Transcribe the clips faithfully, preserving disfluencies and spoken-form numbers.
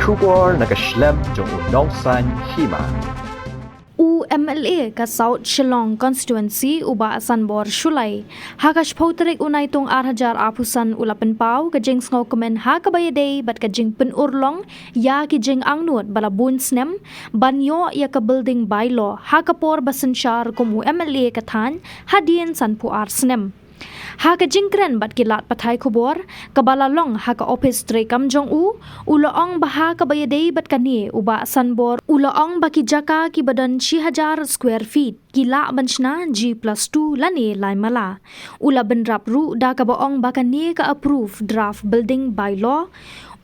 Khubor na ka shlem jong u Nongsaiñ Hima. U M L A ka South Shillong Constituency u Bah Sanbor Shullai, ha ka shiphew tarik u Naitung ar hajar arphew san u la pynpaw ka jingsngewkmen ha kaba ïadei bad ka jingpynurlong ïa ki jingangnud ba la bun snem ban ïoh ïa ka building bylaw ha ka por ba synshar kum u M L A ka thaiñ hadien sanphew ar snem. Ha ka jingkren bad ki lad pathai khubor kaba la long ha ka ophis treikam jong u, u la ong ba ha kaba ïadei bad kane u Bah Sanbor u la ong ba ki jaka kiba don shi hajar square feet ki lah ban shna G plus two lane lai mala. U la bynrap ruh da kaba ong ba kane ka approve draft building bylaw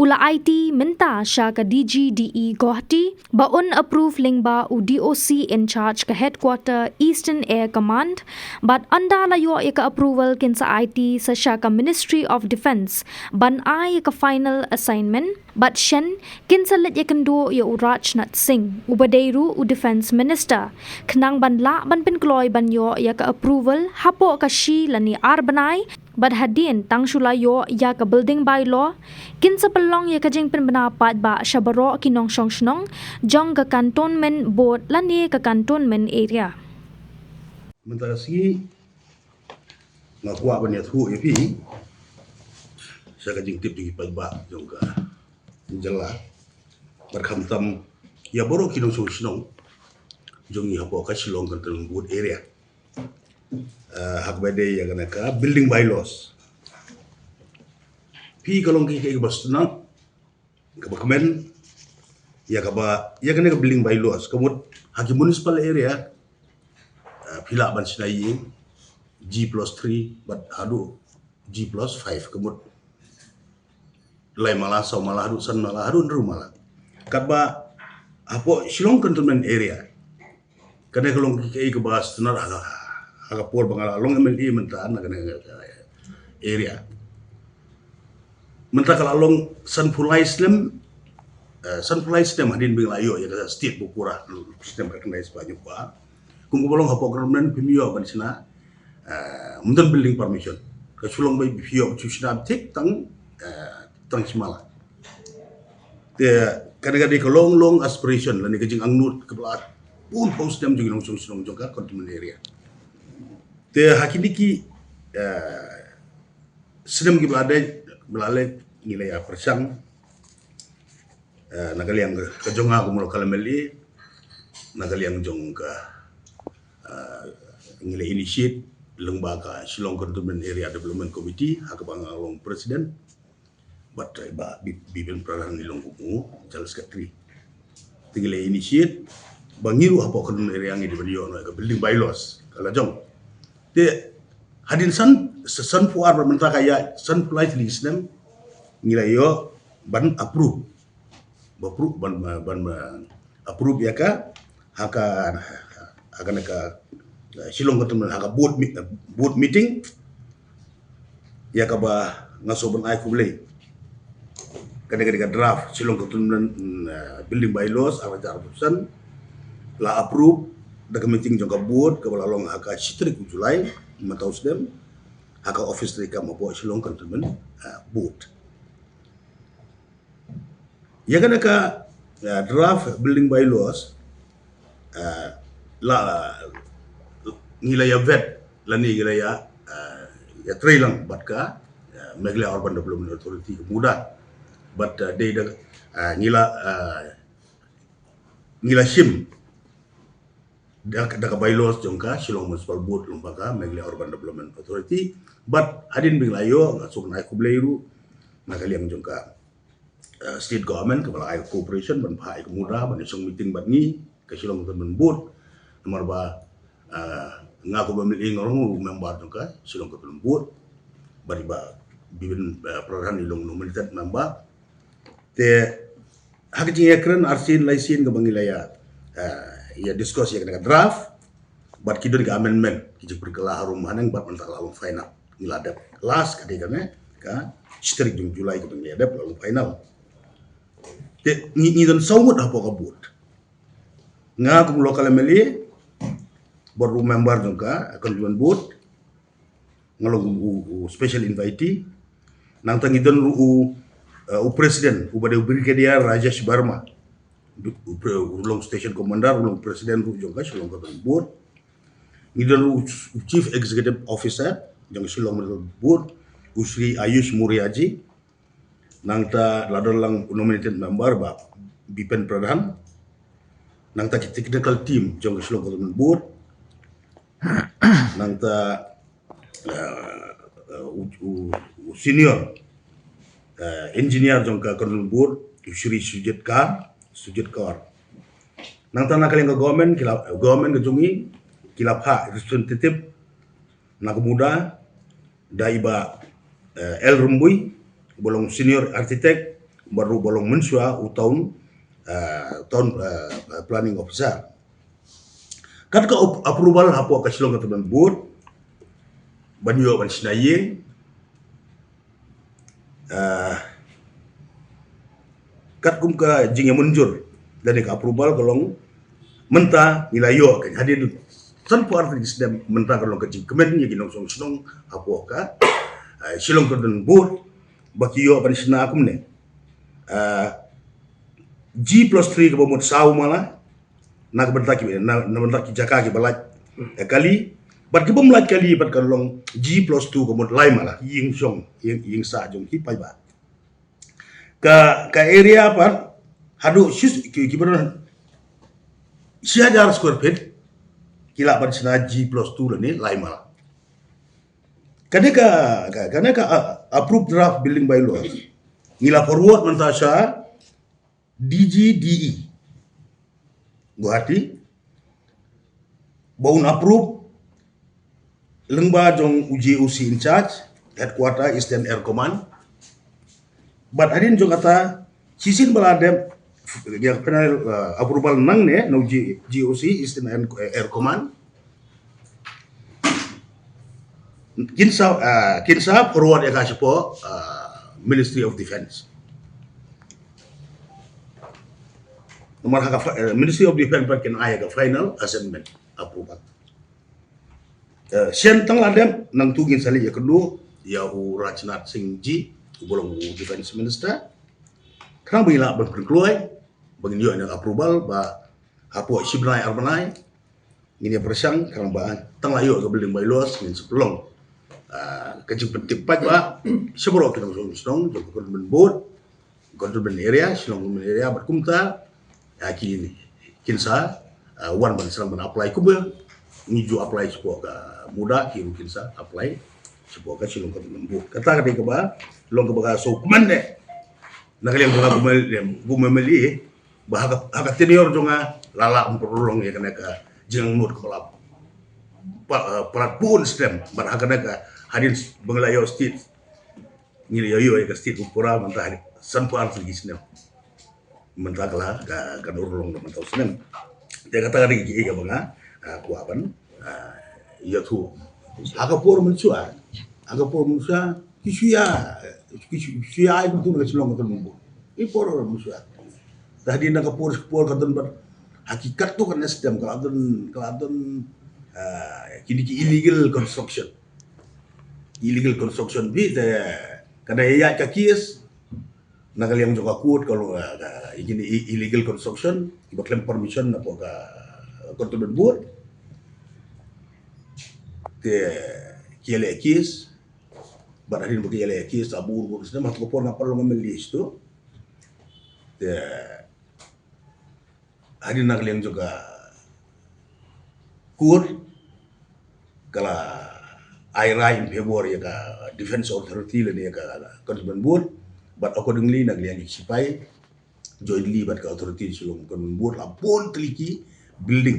u la aiti mynta sha ka D G D E Guwahati ba un approve lyngba u D O C in charge ka headquarter Eastern Air Command, bad ynda la ïoh ïa ka approval kin sa aiti sa sha ka Ministry of Defence ban ai ïa ka final assignment, bad shen kin sa leit ïakynduh ïa u Rajnath Singh uba dei ruh u Defence Minister, khnang ban lah ban pynkloi ban ïoh ïa ka approval hapoh ka shi lane ar bnai, bad hadien tang shu la ïoh ïa ka building bylaw kin sa pynlong ïa ka jingpynbna paidbah sha baroh ki nongshong shnong jong ka cantonment board lane ka cantonment area. Mynta ka sngi nga kwah ban ïathuh ïa phi sha ka jingtip jong ki paidbah jong ka jylla, bad khamtam ïa baroh ki nongshong shnong jong ngi hapoh ka Shillong Cantonment Board area. Eh, ha kaba ïadei ïa kane ka building bylaws. Phi, ka long kaei kaba sdang, kaba kmen ïa kaba, ïa kane ka building bylaws. Ka mut ha ki municipal area, eh, phi lah ban shna ïing G plus three bad haduh G plus five, ka mut lai mala, saw mala, haduh san mala, haduh hynriew mala. Katba hapoh Shillong Cantonment Area, kane ka long kaei kaba sdang ha ka, ha ka por ba nga la long M L A mynta na kane ka area. Mynta ka la long sanphew lai snem, eh, sanphew lai snem hadien ba ngi la ïoh ïa ka state ba pura snem recognize ba ngi ba. Kum kaba long hapoh government phim ïoh ban shna, eh, mynta building permission. Ka shu long ba phi ïoh shu shna tik tang, eh, tang shi mala. Te kane ka dei ka long long aspiration lane ka jingangnud kaba la bun phew snem jong ngi nongshong shnong jong ka cantonment area. Te ha kine ki, eh, snem kiba la dei, ba la leit, ngi la ïa pyrshang, eh, na ka liang ka jong nga kum u local M L A, na ka liang jong ka, eh, ngi la initiate lyngba ka Shillong Cantonment Area Development Committee ha kaba nga long president. Bad, eh, Bah Bi-, Bipin Pradhan i long kum u General Secretary. Te ngi la initiate ba ngi ruh hapoh ka cantonment area ngi dei ban ïoh noh ïa ka building bylaws ka la jong. Te hadien san, sa-, sanphew ar bad mynta ka ïa sanphew lai tylli ki snem ngi la ïoh ban approve. Ba approve ban, ban, ban approve ïa ka ha ka, ha kane ka, eh, Shillong Cantonment, ha ka board mi-, eh, board meeting. Ïa kaba nga sngewbha ban ai khublei, kane ka dei ka draft Shillong Cantonment, mm, eh, building bylaws ar hajar arphew san la approve da ka meeting jong ka board kaba la long ha ka shi tarik u July mynta u snem ha ka office treikam hapoh Shillong Cantonment, eh, board. Ïa kane ka, eh, draft building bylaws, eh, la, ngi la ïa vet lane ngi la ïa, eh, ïa trei lang bad ka, eh, Meghalaya Urban Development Authority ka MUDA. Bad, eh, dei da, eh, ngi la, eh, ngi la shim da, da ka bylaws jong ka Shillong Municipal Board lyngba ka Meghalaya Urban Development Authority. Bad hadien ba ngi la ïoh, nga sngewbha ban ai khublei ruh na ka liang jong ka, eh, state government kaba la ai cooperation ban phah ïa ka MUDA ban ïa shong meeting bad ngi ka Shillong Cantonment Board. Namar ba, eh, nga kum u M L A nga long u member jong ka Shillong Cantonment Board. Bad i Bah Bipin, eh, Pradhan i long nominated member. Te ha ka jingïakren arsien laisien kaba ngi la ïa, eh, ïa discuss ïa kane ka draft bad ki don ki amendment, ki jingpynkylla harum haneng bad mynta la long final. Ngi la dep last ka dei kane ka shi tarik jong July kaba ngi la dep la long final. Te ngi, ngi don saw ngut hapoh ka board. Nga kum u local M L A bad u member jong ka cantonment board, nga long u, u special invitee. Nangta ngi don ruh u Uh, u president, u ba dei u Brigadier Rajesh Verma, u, u, u long station commander, u long president ruh jong ka Shillong Cantonment Board. Ngi don ruh u Chief Executive Officer jong Shillong Cantonment Board, u Shri Ayush Muryaji. Nangta la don lang u nominated member, Bah Bipen Pradhan. Nangta ki technical team jong Shillong Cantonment Board. Nangta, uh, uh, u, u, u senior, uh, engineer jong ka Cantonment Board, u Shri Sujit Kar, Sujit Kar. Nangta na ka liang ka government, ki la, government ka jong ngi, ki la phah representative na ka MUDA, da i Bah, uh, L Rymbui, ba long senior architect, bad ruh ba long mynshuwa u town, uh, town, uh, planning officer. Kat ka ap-, approval hapoh ka Shillong Cantonment Board, ban ïoh ban shna ïing, uh, katkum ka jingïamynjur lane ka approval ka long mynta ngi la ïoh ka hadien san phew ar tylli ki snem, mynta ka long ka jingkmen ïa ki nongshong shnong hapoh ka, uh, Shillong Cantonment Board, ba ki ïoh ban shna kumne. Uh, G plus three kaba mut saw mala, na ka bynta ki, na, na bynta ki jaka kiba lait, eh, kali, bad ki bym lait kali, bad ka long G plus two ka mut lai mala, ïing shong, ïing, ïing sah jong ki paidbah. Ka, ka area pat, haduh shis, ki, kiba don shi hajar square feet, ki lah ban shna G plus two lane lai mala. Kane ka, ka, kane ka, uh, approved draft building bylaw, ngi la forward mynta sha D G D E Guwahati, ba un approve lyngba jong u G O C in charge, headquarter Eastern Air Command. Bad hadien jong kata, shisien ba la dep ïa ka final, uh, approval nangne na u G-, G O C Eastern Air, Air Command. Kin sa, ah, kin sa forward ïa ka shapoh, ah, Ministry of Defence. Namar ha ka fi-, eh, Ministry of Defence pat kin ai ïa ka final assessment approval. Eh, shen tang la dep, nangtu ngin sa leit ïakynduh ïa u Rajnath Singh ji, u ba long u Defence Minister. Khnang ba ngin lah ban pynkloi, ba ngin ïoh ïa ka approval, ba hapoh shi bnai ar bnai ngin ïa pyrshang, khnang ba tang la ïoh ka building bylaws ngin sa pynlong, ah, ka jingpyntip pat ba sha baroh ki nongshong shnong jong ka Cantonment Board, Cantonment Area, Shillong Cantonment Area, bad kumta, ah, ki, kin sa, ah, wan ban sa ban apply kumba ngi ju apply shapoh ka MUDA, ki ruh kin sa apply shapoh ka Shillong Cantonment Board. Kata ka dei kaba long kaba ka sngewkmen de na ka liang jong nga kum u M L A, ba ha ka, ha ka tenure jong nga la lah ban pynurlong ïa kane ka jingangnud kaba la pa-, eh, palat bun snem, bad ha kane ka hadien ba ngi la ïoh state, ngi la ïoh ïa ka state ba pura mynta hadien sanphew ar tylli ki snem. Mynta ka la ka, kan urlong da mynta u snem. Te kata ka dei ka jingïa kaba nga, ah, kwah ban, ah, ïathuh. Ha ka por mynshuwa, ha ka por mynshuwa, ki shu ïa, ki shu, shu ïa ai kumtu na ka Shillong Cantonment Board. Ki por mynshuwa. Te hadien na ka por, por ka don bad ha ki katto katne snem ka la don, ka la don, ah, kine ki illegal construction. Illegal construction bha te ka dei ïa ka case na ka liang jong ka court ka long, ah, ka, i-, i-, illegal construction, kiba khlem permission na ka Cantonment Board. Te ki ïaleh case, bad hadien ba ki ïaleh case, ah, bun bun snem, ha ka por nga pat long M L A tu. Te hadien na ka liang jong ka court ka la ai rai in favour ïa ka Defence Authority lane ïa ka Cantonment Board, bad accordingly na ka liang jong ki sipai jointly bad ka authority Shillong Cantonment Board la pynlong tylli ki building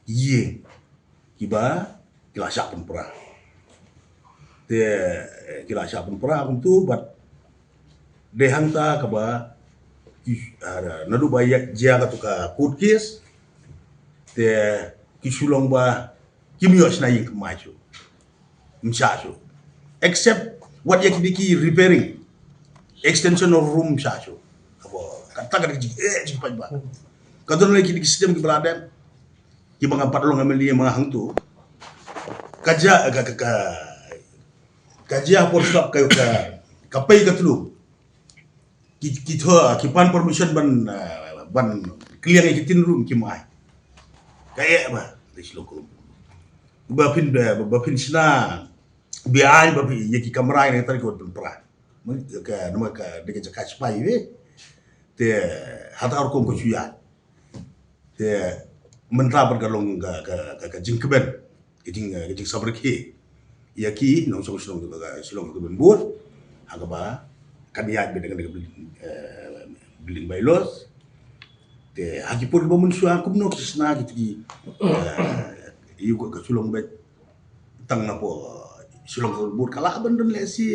ïing kiba ki la shah pynpra. Te ki la shah pynpra kumtu bad dei hangta kaba ki, ah, naduh ba ïa jia katu ka court case te ki shu long ba kim ïoh shna ïing kumne shuh. Ym shah shuh. Except wat ïa kine ki repairing, extension of room ym shah shuh. Kaba kata ka dei ka jing, eh, jingpait ba ka don lei kine ki snem kiba la dep, kiba nga pat long M L A ma nga hangtu. Ka jia, ka, ka, ka, ka jia por sap ka, ka, ka pei ka tlu. ki ki tho ki pan permission ban, eh, ban kliang ïa ki tin room ki mai. Ka eh ba da Shillong Khulum. Ba phin ba, ba phin shna biang ba phin ïa ki kamra ïa ki tar ki wat phin pra. Ka nama ka da ka jaka spy we. Te hata rukom ka shu ïa. Te mynta pat ka long ka, ka, ka, ka jingkmen, ka jing, ka jingsabrikhe ïa ki nongshong shnong ka, ka Shillong Cantonment Board, ha kaba kan ïaid bad ka, ka building, eh, building bylaws. Te ha ki por kiba mynshuwa kumno ki shna ki, ki, eh, ïa ka, ka Shillong bad tang na po Shillong Cantonment Board ka lah ban don lehse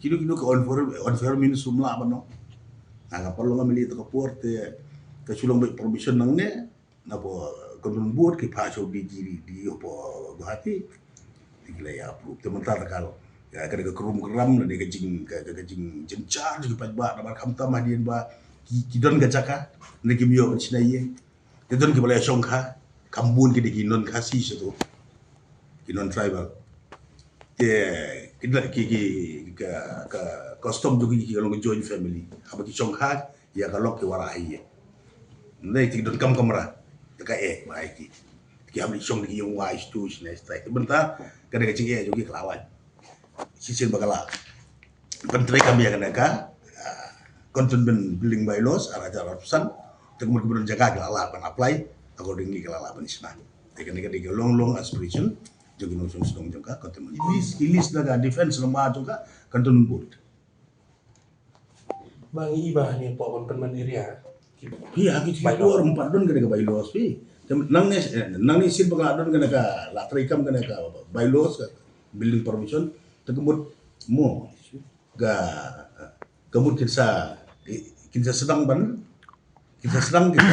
kino kino ka unfair, unfair means um lah ban, no. Nga ka pynlong nga meli to ka por te ka Shillong bad permission nangne na po Cantonment Board ki phah sha u D G, D G hapo Guwahati. Te ki la ïa approve te mynta ta ka lo. Ïa ka dei ka krum kram, la dei ka jing, ka, ka, ka jing, jynjar jong ki paidbah namar khamtam hadien ba ki, ki don ka jaka ne kim ïoh ban shna ïing. Te don kiba la shongkha, kham bun ki dei ki non Khasi sha tu. Ki non tribal. Te ki la ki, ki ka, ka custom jong ki, ki long joint family. Haba ki shongkha ïa ka lok ki wanrah ha ïing. Nda te ki don kam kamra. Te ka eh ba ai ki. Ki hap shong ki ïing wai stu shne stai. Te mynta ka dei ka jingeh jong ki ka la wan. Shisien ba ka la pyntreikam ïa kane ka, ah, Cantonment Building Bylaws ar hajar arphew san. Te ka mut kiba don jaka ki la lah ban apply, accordingly ki la lah ban shna. Te kane ka dei ka long long aspiration jong ki nongshong shnong jong ka Cantonment. Ki list, ki list na ka defense lem bad jong ka Cantonment Board. Ba ngi i ba ne po ban pynman area. Phi ha ki por em pat don kane ka bylaws phi. Te nangne, eh, nangne sien ba ka la don kane ka, la treikam kane ka bylaws ka building permission. Te ka mut mo ka, ka mut kin sa, kin sa sdang ban, kin sa sdang kin,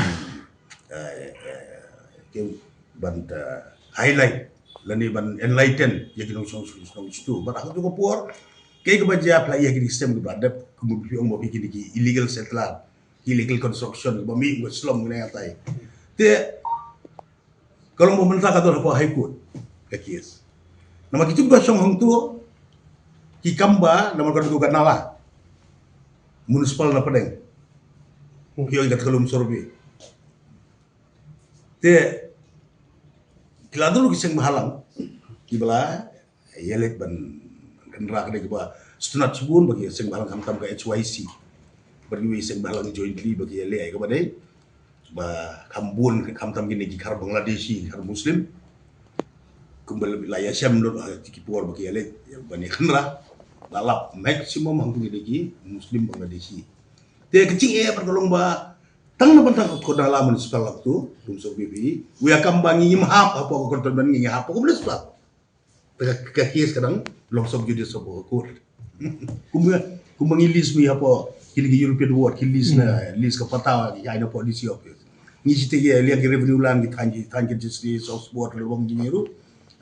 eh, eh, kin ban, eh, highlight lane ban enlighten ïa ki nongshong shnong shnong shnong. Bad ha kato ka por kaei kaba jia phi la ïa ki system kiba dep, ka mut phi ong ba phi kine ki illegal settler, ki illegal construction, ba mih ba slum kine ngatai. Te ka long ba mynta ka don hapoh High Court ka case. Namar ki jong ka shong hangto ki kam ba namar ka dei ka nala municipal na pdeng. Ki ong ka Tkalum survey. Te ki la don ki seng bhalang kiba la ïaleit ban kynrah ka dei kiba sngewtynnat shibun ba ki seng bhalang khamtam ka H Y C. Bad kiwei seng bhalang jointly ba ki ïaleit ïa kaba dei ba kham bun khamtam kine ki khar Bangladeshi, khar Muslim. Kumba la ïashem lut ha ki por ba ki ïaleit ban ïakynrah, la lap maximum hangto ki dei ki Muslim Bangladeshi. Te ka jingeh pat ka long ba tang na bynta ka nala municipal hangto, Lumsur B P, u ïa kam ba ngi ngim hap hapoh ka cantonment, ngi hap hapoh ka municipal. Te ka, ka case ka dang long sub judice hapoh ka court. Kumba, kumba ngi list mi hapoh kine ki European ward, ki list na, list ka pata ki ai na hapoh D C office. Ngi shu tip ïa liang ki revenue land, ki thaiñ, ki thaiñ ki justice of sport, lubang jingïaru.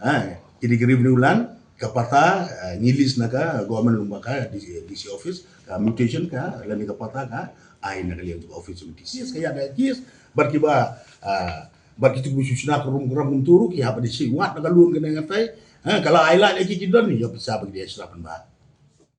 Ha, kine ki revenue land ka pata, ah, ngi list na ka government lyngba ka D C, D C office, ka mutation ka lane ka pata ka ai na ka liang office of D C. Yes, ka ïa ka case bad kiba, ah, bad kitu kiba shu shna ka rum ka ram kumtu ruh ki hap ban shim wat na ka loan kane ngatai. Ha, ka la ai lad ïa ki ki don ïa pisa ba ki dei shrap ba.